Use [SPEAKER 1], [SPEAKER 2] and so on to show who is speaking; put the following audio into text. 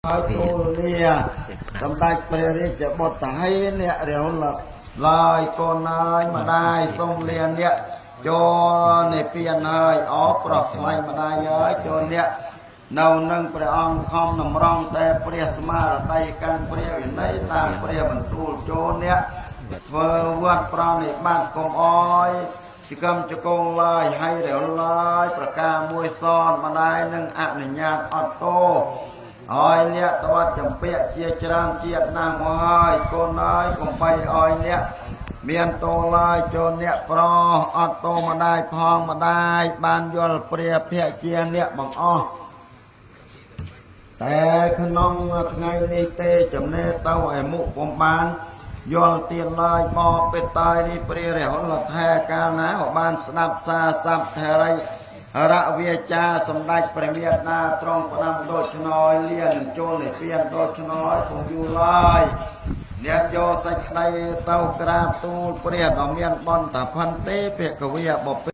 [SPEAKER 1] ហើយទូលលាសម្ដេចព្រះរាជបុត្រតហីអ្នករាហុលឡើយកូនអើយម្ដាយសូមលាអ្នកចូលនិព្វានហើយអោប្រុសថ្លៃម្ដាយអើយចូលអ្នកនៅនឹងព្រះអង្គខំតម្រង់តែព្រះស្មារតីកាន់ព្រះវិន័យតាមព្រះបន្ទូលចូលអ្នកធ្វើវត្តប្រណិប័តកុំអោយចកម្មចកងឡើយហើយរឡើយប្រការមួយសនម្ដាយនឹងអនុញ្ញាតអត់តោឲ្យអ្នកតវត្តចម្ពាក់ជាច្រើនជាតិណាស់មកហើយកូនអើយកុំបីឲ្យអ្នកមានតោឡើយចូលអ្នកប្រអត់តោម្ដាយផងម្ដាយបានយល់ព្រះភៈជាអ្នកបង្អស់តែក្នុងថ្ងៃនេះទេចំណេះទៅឯមុខពុំបានយល់ទៀតឡើយបបិតាយនេះព្រះរហុលថែកាលណាក៏បានស្ដាប់សារស័ព្ទថេរិរវាចាសម្ដេចព្រះមេដាត្រង់ផ្ដាំដូច្នោះលានឹងចូលនិព្វានដូច្នោះពុំយូរឡើយអ្នកយកសេចក្តីទៅក្រាបទូលព្រះដ៏មានបន្តផន្ទេភគវាបពិ